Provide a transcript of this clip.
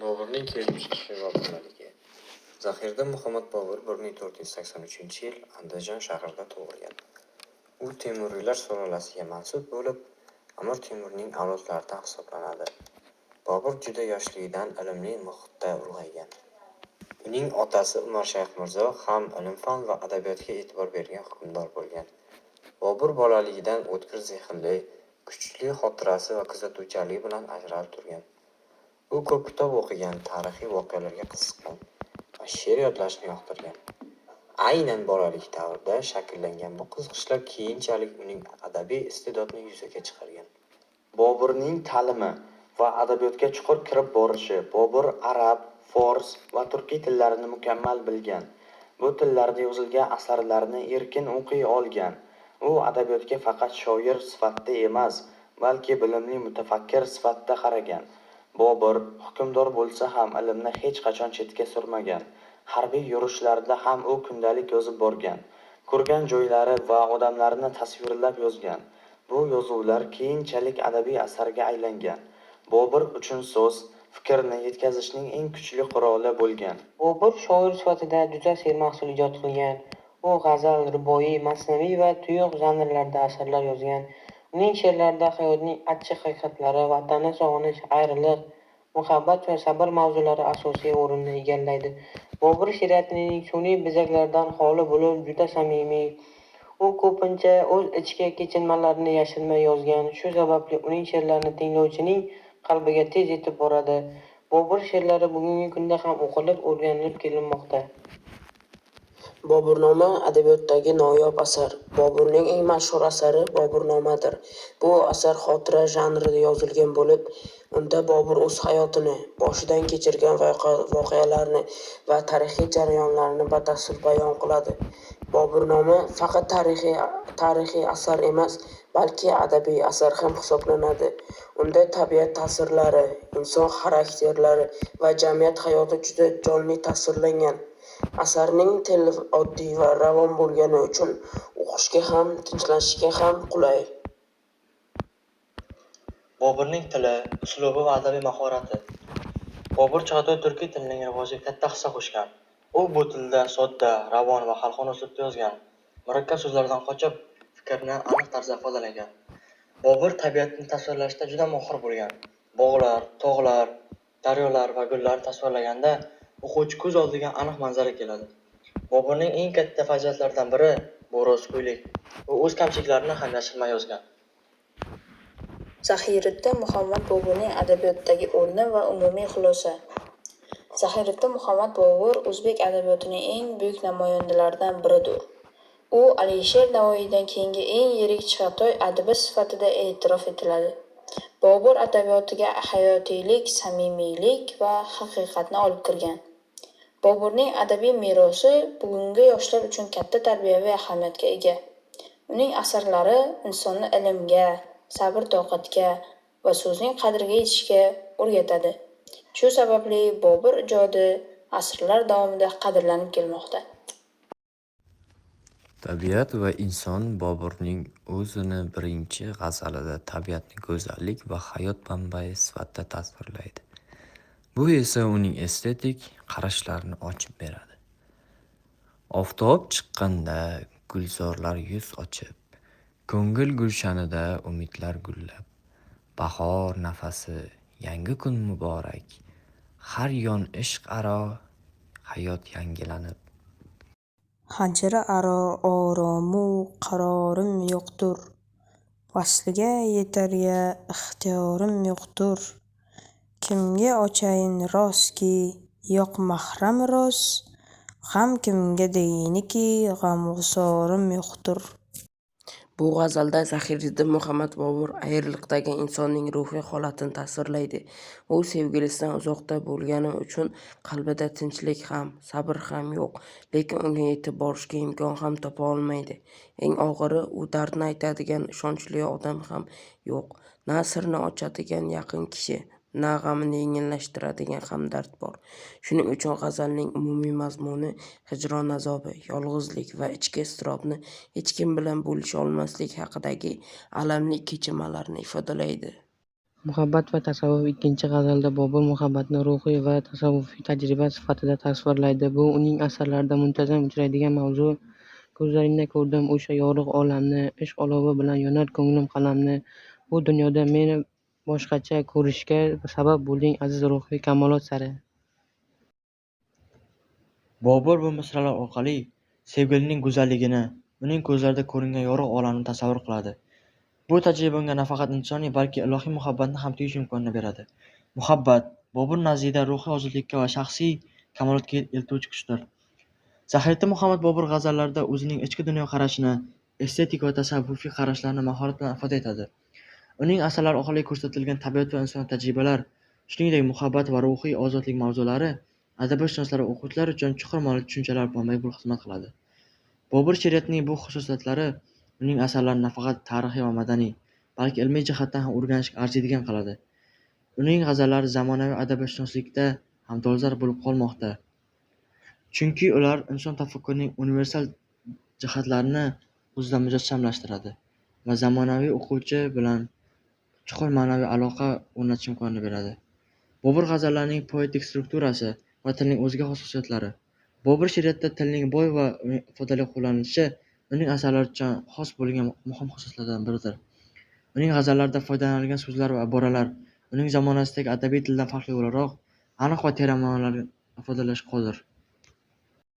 Boburning kelib chiqishi va bolaligi. Zahiriddin Muhammad Bobur 1483-yil Andijon shahrida tug'ilgan. U Temuriylar sulolasiga mansub bo'lib, Amir Temurning avlodlaridan hisoblanadi. Bobur juda yoshligidan ilmli muhitda ulg'aygan. Uning otasi Umarshayx Mirzo ham ilm-fan va adabiyotga e'tibor bergan hukmdor bo'lgan. Bobur bolaligidan o'tkir zehnli, kuchli xotirasi va kuzatuvchanligi bilan ajralib turgan. U ko'p kitob o'qigan, tarixiy voqealarga qiziqqan va she'r yodlashni yoqtirgan. Aynan bolalik davrida shakllangan bu qiziqishlar keyinchalik uning adabiy iste'dodini yuzaga chiqargan. Boburning ta'limi va adabiyotga chuqur kirib borishi. Bobur arab, fors va turkiy tillarini mukammal bilgan. Bu tillarda yozilgan asarlarni erkin o'qiy olgan. U adabiyotga faqat shoir sifatida emas, balki bilimli mutafakkir sifatida qaragan. Bobur hukmdor bo'lsa ham, ilmni hech qachon chetga surmagan. Harbiy yurishlarda ham u kundalik yozib borgan. Ko'rgan joylari va odamlarni tasvirlab yozgan. Bu yozuvlar keyinchalik adabiy asarga aylangan. Bobur uchun so'z fikrni yetkazishning eng kuchli quroli bo'lgan. Bobur shoir sifatida juda sermahsul ijod qilgan. U g'azal, ruboiy, masnaviy va tuyuq janrlarda asarlar yozgan. Uning she'rlarida hayotning achchiq haqiqatlari, vatanni sog'inish, ayriliq, muhabbat va sabr mavzulari asosiy o'rinni egallaydi. Bobur she'riyatining sun'iy bezaklardan xoli bo'lib, juda samimiy. U ko'pincha o'z ichki kechinmalarini yashirmay yozgan. Shu sababli uning she'rlarini tinglovchining qalbiga tez yetib boradi. Bobur she'rlari bugungi kunda ham o'qilib, o'rganilib kelinmoqda. Boburnoma adabiyotdagi noyob asar. Boburning eng mashhur asari Boburnomadir. Bu asar xotira janrida yozilgan bo'lib, unda Bobur o'z hayotini, boshidan kechirgan voqealarni va tarixiy jarayonlarni batafsil bayon qiladi. Boburnoma faqat tarixiy asar emas, balki adabiy asar ham hisoblanadi. Unda tabiat tasvirlari, inson xarakterlari va jamiyat hayoti juda jonli tasvirlangan. Asarning tili oddiy va ravon bo'lgani uchun o'qishga ham, tinglashga ham qulay. Boburning tili, uslubi va adabiy mahorati. Bobur Chig'atoy turkiy tilining rivojiga katta hissa qo'shgan. U bu tilda sodda, ravon va xalqona uslubda yozgan. Murakkab so'zlardan qochib, fikrni aniq tarzda ifodalagan. Bobur tabiatni tasvirlashda juda mohir bo'lgan. Bog'lar, tog'lar, daryolar va gullarni tasvirlaganda o'quvchi ko'z oldiga aniq manzara keladi. Boburning eng katta fazilatlaridan biri bu rostgo'ylik. U o'z kamchiliklarini ham yashirmay yozgan. Zahiriddin Muhammad Boburning adabiyotdagi o'rni va umumiy xulosa. Zahiriddin Muhammad Bobur o'zbek adabiyotining eng buyuk namoyandalaridan biridir. U Alisher Navoiydan keyingi eng yirik Chig'atoy adibi sifatida e'tirof etiladi. Bobur adabiyotiga hayotiylik, samimiylik va haqiqatni olib kirgan. Boburning adabiy merosi bugungi yoshlar uchun katta tarbiyaviy ahamiyatga ega. Uning asarlari insonni ilmga, sabr-toqatga va so'zning qadriga yetishga o'rgatadi. Shu sababli Bobur ijodi asrlar davomida qadrlanib kelmoqda. Tabiat va inson. Boburning o'zini birinchi g'azalida tabiatni go'zallik va hayot manbai sifatida tasvirlaydi. Bu esa uning estetik qarashlarini ochib beradi. Oftob chiqqanda gulzorlar yuz ochib, ko'ngil gulshanida umidlar gullab, bahor nafasi, yangi kun muborak, har yon ishq aro hayot yangilanib. Hajr aro oromu qarorim yo'qtur, Vasliga yetarga ixtiyorim yo'qtur. Kimga ochayin rozki, yo'q mahram roz, G'am kimga deyinki, g'amg'usorim yo'qtur. Bu g'azalda Zahiriddin Muhammad Bobur ayriliqdagi insonning ruhiy holatini tasvirlaydi. U sevgilisidan uzoqda bo'lgani uchun qalbida tinchlik ham, sabr ham yo'q, lekin unga yetib borishga imkon ham topa olmaydi. Eng og'iri, u dardini aytadigan ishonchli odam ham yo'q. Na sirni ochadigan yaqin kishi, na g'amini yengillashtiradigan hamdard bor. Shuning uchun g'azalning umumiy mazmuni hijron azobi, yolg'izlik va ichki iztirobni hech kim bilan bo'lisha olmaslik haqidagi alamli kechinmalarni ifodalaydi. Muhabbat va tasavvuf. Ikkinchi g'azalda Bobur muhabbatni ruhiy va tasavvufiy tajriba sifatida tasvirlaydi. Bu uning asarlarida muntazam uchraydigan mavzu. Ko'zlaringda ko'rdim o'sha yorug' olamni, Ishq olovi bilan yonar ko'nglim qalamni. Bu dunyoda meni boshqacha ko'rishga sabab bo'lding, aziz ruhiy kamolot sari. Bobur bu misralar orqali sevgilining go'zalligini, uning ko'zlarida ko'ringan yorug' olamni tasavvur qiladi. Bu tajriba unga nafaqat insoniy, balki ilohiy muhabbatni ham tuyish imkonini beradi. Muhabbat Bobur nazdida ruhiy ozodlikka va shaxsiy kamolotga eltuvchi kuchdir. Zahiriddin Muhammad Bobur g'azallarida o'zining ichki dunyoqarashini, estetik va tasavvufiy qarashlarini mahorat bilan ifoda etadi. Uning asarlari orqali ko'rsatilgan tabiat va insoniy tajribalar, shuningdek, muhabbat va ruhiy ozodlik mavzulari adabiyotshunoslar va o'quvchilar uchun chuqur ma'noli tushunchalar manbai bo'lib xizmat qiladi. Bobur she'riyatining bu xususiyatlari uning asarlarini nafaqat tarixiy va madaniy, balki ilmiy jihatdan ham o'rganishga arziydigan qiladi. Uning g'azallari zamonaviy adabiyotshunoslikda ham dolzarb bo'lib qolmoqda. Chunki ular inson tafakkurining universal jihatlarini o'zida mujassamlashtiradi va zamonaviy o'quvchi bilan chuqur ma'naviy aloqa o'rnatish imkonini beradi. Bobur g'azallarining poetik strukturasi va tilning o'ziga xos xususiyatlari. Bobur she'riyatida tilning boy va ifodali qo'llanilishi uning asarlari uchun xos bo'lgan muhim xususiyatlardan biridir. Uning g'azallarida foydalanilgan so'zlar va iboralar uning zamonasidagi adabiy tildan farqli o'laroq, aniq va teran ma'nolarni ifodalashga qodir.